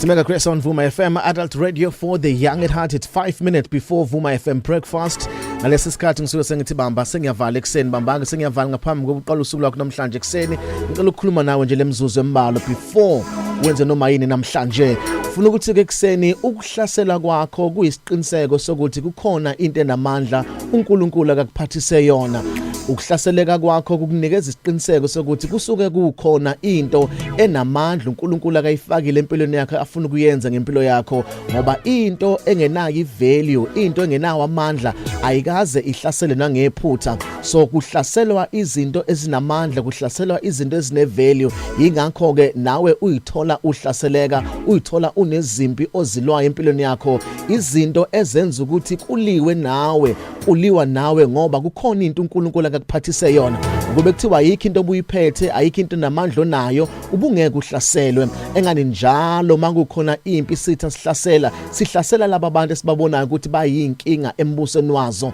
It's Mega Chris on Vuma FM, Adult Radio for the Young at Heart. It's 5 minutes before Vuma FM breakfast. Ngalesi sikhathi ngisuke sengithi bamba sengiyavala ekuseni, bamba sengiyavala ngaphambi kokuqala usuku lwakho namhlanje ekuseni. Ngicela ukukhuluma nawe nje lemzuzu embalwa before wenze noma yini namhlanje. Funa ukuthi ke ekuseni ukuhlasela kwakho kuyisiqiniseko sokuthi kukhona into enamandla uNkulunkulu akakuphathise yona. Ukuhlaseleka kwakho kukunikeza isiqiniseko sokuthi kusuke kukhona into enamandla uNkulunkulu akayifakile empilweni yakho afuna ukuyenza ngempilo yakho, ngoba into engenayo ivalue, into engenawo amandla ayikaze ihlasele nangephutha. So kuhlaselwa izinto ezinamandla, kuhlaselwa izinto ezine value. Ingakho ke nawe uyithola uhlaseleka, uyithola unezimpi ozilwayo empilweni yakho, izinto ezenza ukuthi kuliwe nawe, kuliwa nawe ngoba kukhona into uNkulunkulu akakuphathise yona. Kube kuthiwa ayikho into obuyiphethe, ayikho into namandla onayo, ubungeke uhlaselwe. Engani njalo makukhona impi, sitha sihlasela, sihlasela laba bantu esibabonayo ukuthi bayinkinga embusweni wazo,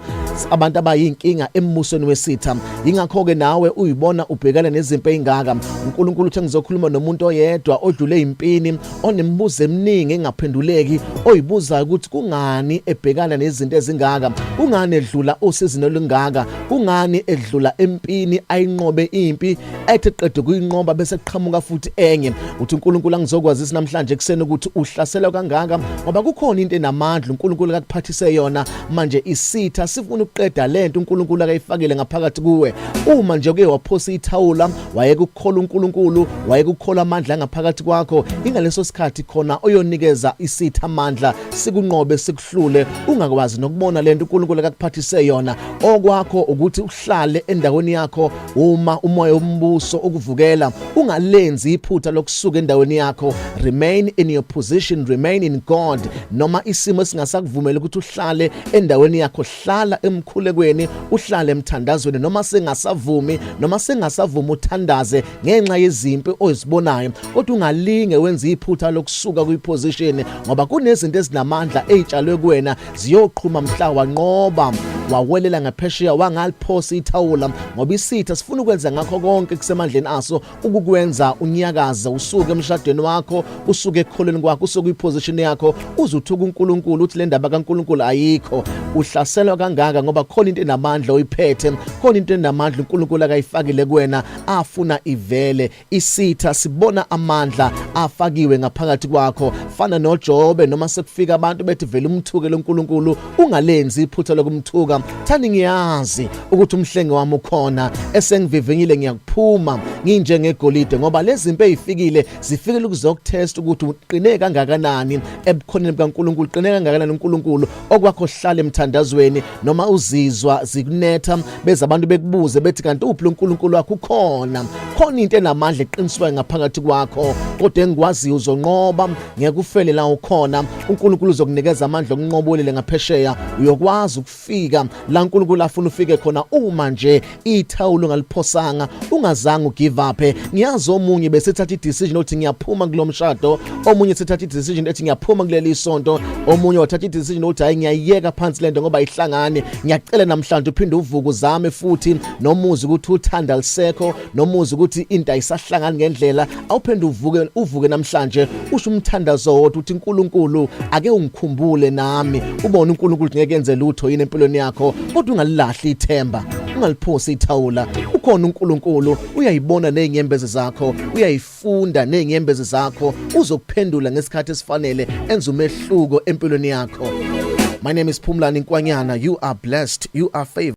abantu abayinkinga embusweni wesitha. Ingakho ke nawe uyibona ubhekana nezimpi ezingaka. uNkulunkulu uthe ngizokhuluma nomuntu oyedwa odlule impini, onemibuzo eminingi engaphenduleki, oyibuzayo ukuthi kungani ebhekana nezinto ezingaka, kungani edlula usizini olungaka, kungani edlula empini, ayinqobe impi, ethi qede kuyinqoba bese kuqhamuka futhi enye. Uthi uNkulunkulu angizokwazisa namhlanje kuseni ukuthi uhlaselwa kangaka ngoba kukhona into enamandla uNkulunkulu akakuphathise yona. Manje isitha sifuna ukuqeda lento uNkulunkulu akayifakile ngaphakathi kuwe. Uma nje uke waphosa ithawula, wayeka ukukholwa uNkulunkulu, wayeka ukukholwa amandla ngaphakathi kwakho, ingaleso sikhathi khona oyonikeza isitha amandla, sikunqobe, sikuhlule, ungakwazi nokubona lento uNkulunkulu akakuphathise yona. Okwakho ukuthi uhlale endaweni yakho. Uma umoya wombuso ukuvukela, ungalenzi iphutha lokusuka endaweni yakho. Remain in your position, remain in God. Noma isimo singasakuvumela ukuthi uhlale endaweni yakho, hlala emkhulekweni, uhlale emthandazweni. Noma sengasavumi, noma sengasavumi uthandaze ngenxa yezimpi ozibonayo, kodwa ungalinge wenze iphutha lokusuka kwiposition, ngoba kunezinto ezinamandla ezitshalwe kuwena, ziyoqhuma mhla wanqoba, wawelela ngaphesheya, wangaliphosa ithawula, ngoba isitha sifuna ukwenza ngakho konke kusemandleni aso ukukwenza unyakaze, usuke emshadweni wakho, usuke ekukholweni kwakho, usuke kwiposition yakho, uzuthuka uNkulunkulu, uthi le ndaba kaNkulunkulu ayikho. Uhlaselwa kangaka ngoba khona into enamandla oyiphethe, khona into enamandla uNkulunkulu akayifakile kuwena afuna ivele. Isitha sibona amandla afakiwe ngaphakathi kwakho. Fana noJobe, noma sekufika abantu bethi vele umthuke loNkulunkulu, ungalenzi iphutha lokumthuka. Thani, "Ngiyazi ukuthi umhlengi wami ukhona, esengivivinyile ngiyakuphuma nginjengegolide," ngoba lezi zimpi ezifikile zifikile ukuzokutest ukuthi uqine kangakanani ebukhoneni bukaNkulunkulu, uqine kangakanani uNkulunkulu. Okwakho hlala emthandazweni. Noma uzizwa zikunetha, beze abantu bekubuze bethi, "Kanti uphi lo uNkulunkulu wakho?" Ukhona, khona into enamandla eqiniswayo ngaphakathi kwakho, kodwa engikwaziyo uzonqoba, ngeke ufele la ukhona. uNkulunkulu uzokunikeza amandla okunqoba, ulele ngaphesheya, uyokwazi ukufika la uNkulunkulu afuna ufike khona, uma nje ithawula ungaliphosanga, ungazange ugive up. Ngiyazi omunye besethatha i-decision othi, "Ngiyaphuma kulo mshado." Omunye sethatha i-decision ethi, "Ngiyaphuma kuleli sonto." Omunye wathatha i-decision othi, "Hayi, ngiyayiyeka phansi lento ngoba ayihlangani." Ngiyacela namhlanje uphinde uvuke, uzame futhi. Nomuzi ukuthi uthanda lisekho, nomuzi ukuthi into ayisahlangani ngendlela, awuphinde uvuke, uvuke namhlanje, usho umthandazo wodwa uthi, "UNkulunkulu ake ungikhumbule nami." Ubone uNkulunkulu ngeke enze lutho yini empilweni yakho, kodwa ungalilahli ithemba, ungaliphosi ithawula. Ukhona uNkulunkulu, uyayibona nezinyembezi zakho, uyayifunda nezinyembezi zakho, uzokuphendula ngesikhathi esifanele, enza umehluko empilweni yakho. My name is Phumlani Nkwanyana. You are blessed, you are favored.